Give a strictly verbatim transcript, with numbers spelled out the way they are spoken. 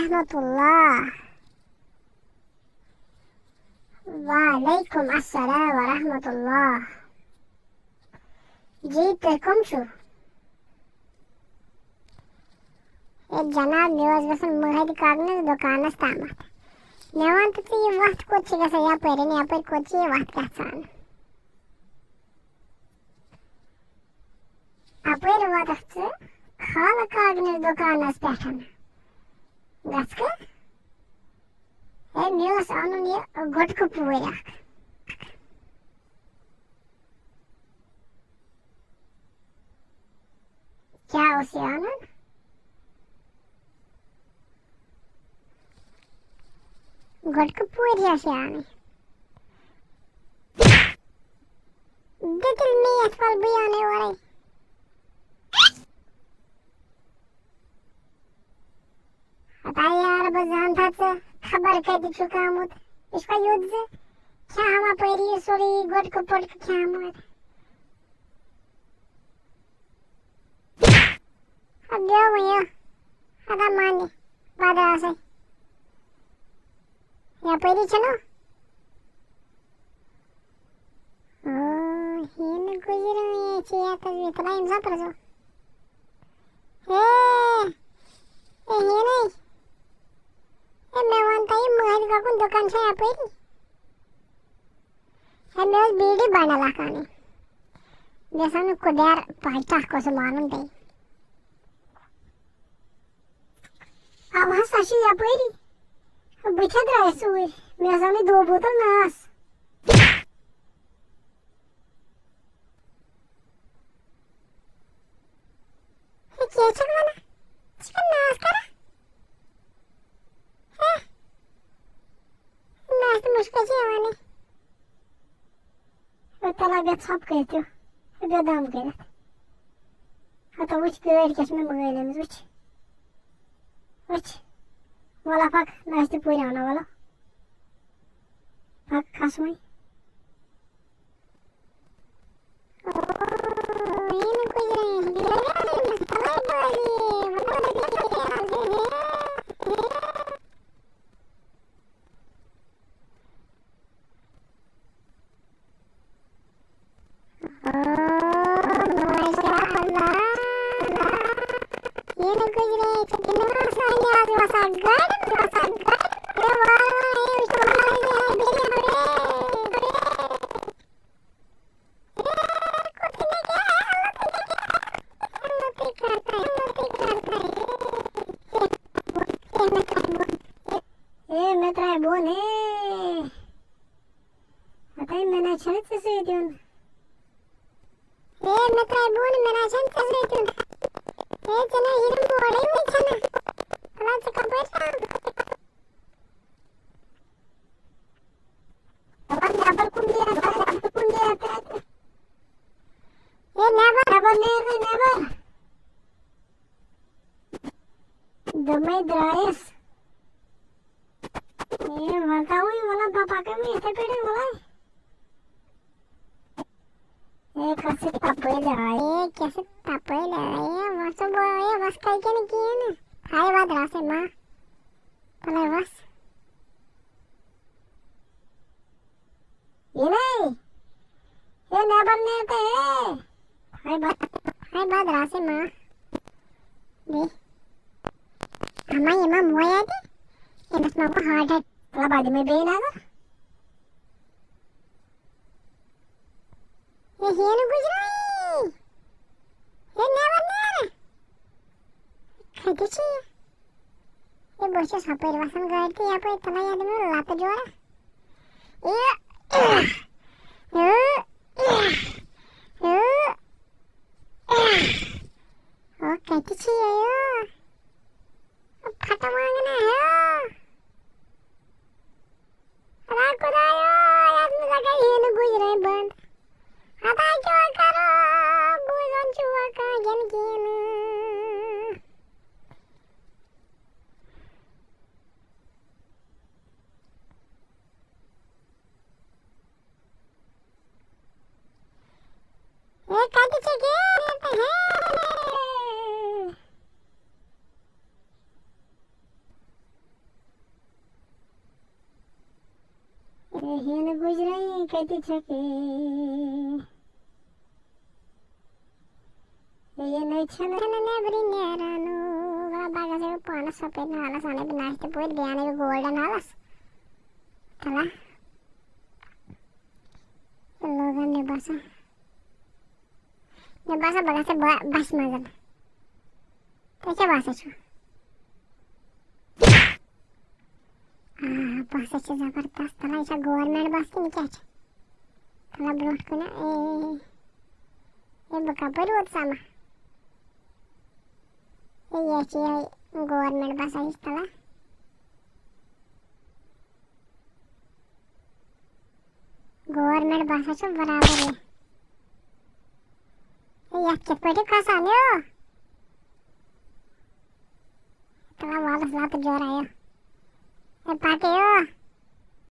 ورحمۃ اللہ۔ وعلیکم السلام ورحمۃ اللہ۔ جی، تُہۍ کٕم چھِو؟ ہے جناب، مےٚ اوس گژھُن مٔہدِ کاکنِس دُکانَس تامَتھ۔ مےٚ وَن تہٕ ژٕ، یہِ وَتھ کوٚت چھِ گژھان یَپٲرۍ؟ یَپٲرۍ کوٚت چھِ یہِ وَتھ گژھان؟ اَپٲرۍ واتَکھ ژٕ خالہٕ کاکنِس دُکانَس پٮ۪ٹھ۔ گژھکھٕ؟ ہے، مےٚ اوس اَنُن یہِ گۄٹکہٕ پوٗرۍ اَکھ۔ کیٛاہ اوس یہِ اَنُن؟ گۄٹکہٕ پوٗرۍ ٲس یہِ اَنٕنۍ۔ دِتِل میتھ، وَلہٕ بہٕ اَنَے اورَے۔ ہتا یار، بہٕ زانہٕ تھا ژٕ خبر کَتہِ چھُکھ آمُت۔ یہِ چھُکھا یُتھ زِ کھٮ۪ہاوان پٲری سورُے گۄٹکہٕ پۄٹکہٕ کھٮ۪ہمُت؟ ہا، بیٚہو وۄنۍ یہِ۔ ہتا مانہِ، بہٕ درٛاسَے۔ یَپٲری چھَنہٕ؟ او، ہینہٕ گُزران یہِ چھِ یَتَس بیٚیہِ تُلان أمۍ ساتہٕ پرٛزو۔ ہے، ہے، ہینَے۔ ہے، مےٚ وَن تہٕ یہِ مٲلۍ کاکُن دُکان چھا یَپٲری؟ ہے، مےٚ اوس بیٖڑی بنڈل اکھ اَنٕنۍ۔ مےٚ اوس اَنُن کُبیر پاے، ٹکھ اوسُم اَنُن بیٚیہِ۔ اَوٕ ہسا چھِ یَپٲری۔ بہٕ کیٛاہ درٛایَس ژوٗرِ؟ مےٚ اوس اَنٕنۍ دو بوتل ناس۔ ہے، کیٛاہ چھَکھ وَنان؟ ژٕ چھَکھ ناز کران؟ ہے، ناز تہٕ مُشکِل چھِ یِوانٕے۔ ہے، تَلہ بیٚہہ ژھۄپہٕ کٔرِتھ، ہے، بیٚہہ دم کٔرِتھ۔ ہَتو وٕچھ گٲڑۍ کیٛاہ چھِ مےٚ مٲلۍ أنمٕژ، وٕچھ۔ وٕچھ۔ وَلہ پَکھ، ناز تہِ پوٗرٕ اَنو، وَلہ۔ پَکھ کھَس وۄنۍ۔ اے، مےٚ ترٛایہِ بۄن، اے۔ ہتے، مےٚ نہ چھَنہٕ ژےٚ سۭتۍ یُن۔ اے، مےٚ ترٛایہِ بۄن، مےٚ نہ چھَنہٕ ژےٚ سۭتۍ یُن۔ اے، ژےٚ نہ یِنہٕ مورے وۄنۍ چھَنہٕ۔ وَلہٕ ژٕ کَپٲرۍ ژاو؟ وَلہٕ نٮ۪بر کُن نیر، وَلہٕ نٮ۪بر کُن نیر تہٕ اَتہِ۔ اے، نٮ۪بر، نٮ۪بر نیر تہٕ نٮ۪بر۔ دوٚپمَے درٛایَس۔ اے، وَلہٕ تھاوٕے، وَلہٕ بہٕ پَکَے وۄنۍ یِتھَے پٲٹھۍ، وَلہٕ۔ اے، کَس یہِ تَپٲرۍ آے؟ اے، کیٛاہ سا تَپٲرۍ آے؟ اے، وَسہٕ بہٕ، اے، وَسہٕ کَتہِ نہٕ کِہیٖنۍ نہٕ۔ ہاے، وَدٕ رَسَے ما۔ وَلَے وَس۔ یہِ نے۔ ہے، نٮ۪بر نیر تہٕ ہے۔ ہاے، بہٕ، ہاے، بہٕ درٛاسَے ما۔ بیٚیہِ۔ اما، یہِ ما مویا تہِ؟ أمِس ما گوٚو heart attack؟ وَلہٕ بہٕ دِمَے بیٚیہِ نظر۔ ہے، ہے نہٕ گُزرٲیی۔ ہے، نٮ۪بر نیر۔ کَتہِ چھِ یہِ؟ ہے، بہٕ چھَس ہُپٲرۍ وَسان گاڑِ تہٕ یَپٲرۍ تُلان یَتھ دِمہٕ لَتہٕ جورا۔ یہِ، یہِ، یہِ، یہِ۔ او، کَتہِ چھِ یہِ؟ یہِ پھَٹہٕ وانٛگنا ہے۔ ادا خدایا، یَتھ منٛز ہا گٔے ہینہٕ گُجرے بنٛد۔ ادا کیٛاہ کرو، بوزان چھُ وۄنۍ کانٛہہ گٮ۪ن گینہٕ۔ ہے، کَتہِ چھِ گین تہٕ ہے؟ تہٕ ہیٚنہٕ گُجرٲیِن کَتہِ چھَکھ؟ یہِ نَے چھَنہٕ نٮ۪برِ نیران، وَلہٕ بہٕ گژھٕ پانَس ہُپٲرۍ نالَس، اَنَے بہٕ نَشتہٕ پوٗرۍ، بیٚیہِ اَنَے بہٕ گولڈَن نالَس۔ تَلہ، یہِ لوگَن مےٚ باسان، مےٚ باسان بہٕ گژھٕ بَ-، بَسہِ منٛز۔ تۄہہِ کیٛاہ باسان چھُ؟ آ، بَس، یہِ چھِ زبردست۔ تَلہ، یہِ چھا گورمٮ۪نٛٹ بَس کِنہٕ کیٛاہ چھِ؟ تَلہ، برٛونٛٹھ کُن، اے، اے، بہٕ کَپٲرۍ ووتُس اَما؟ اے، یہِ چھِ یِہوٚے گورمٮ۪نٛٹ بَس ہِش، تَلہ۔ گورمٮ۪نٛٹ بَس چھِ برابر یہِ۔ اے، یَتھ کِتھ پٲٹھۍ کھسان یو؟ تَلہ، وَلَس لَتہٕ جوراہ یو۔ اے، پَکہٕ یو۔